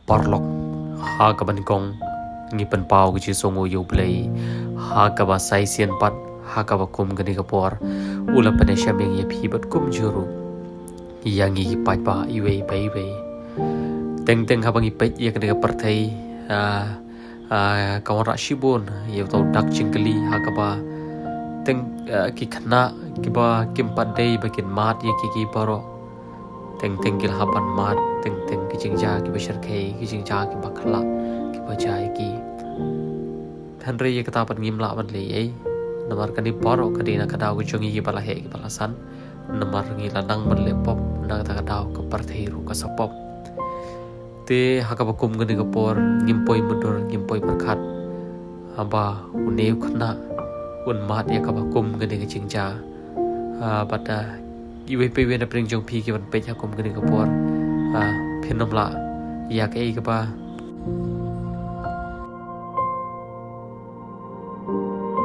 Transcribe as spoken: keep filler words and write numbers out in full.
Paralok, ha kaba nyngkong ngi pynpaw ka jingsngewnguh ïa U Blei ha kaba sa shisien pat ha kaba kum kane ka por u la pynïashem ïa ngi ïa phi bad kumjuh ruh ïa ngi ki paidbah iwei pa iwei. Teng teng haba ngi peit ïa kane ka pyrthei, ah, ah, ka wanrah shibun ïa uto u dak jingkylli ha kaba teng, ah, ki khynnah kiba kim pat dei ba kin mad ïa ki, ki baroh. Teng teng ki la hap ban mad, teng teng ki jingjia kiba shyrkhei, ki jingjia kiba khlah kiba jia ïa ki. Hynrei ïa kata pat ngim lah ban leh ei, namar kane baroh ka dei na ka daw ka jong ngi kiba la heh kiba la san. Namar ngi la nang ban leh pop na kata ka daw, ka pyrthei ruh ka sa pop. Te ha kaba kum kane ka por ngim poi mutdur, ngim poi pyrkhat haba une u khynnah un mad ïa kaba kum kane ka jingjia. Ah, bad, ah, iwei pa iwei na pdeng jong phi kiban peit ha kum kane ka por, ah, phin ym lah ïa kaei kaba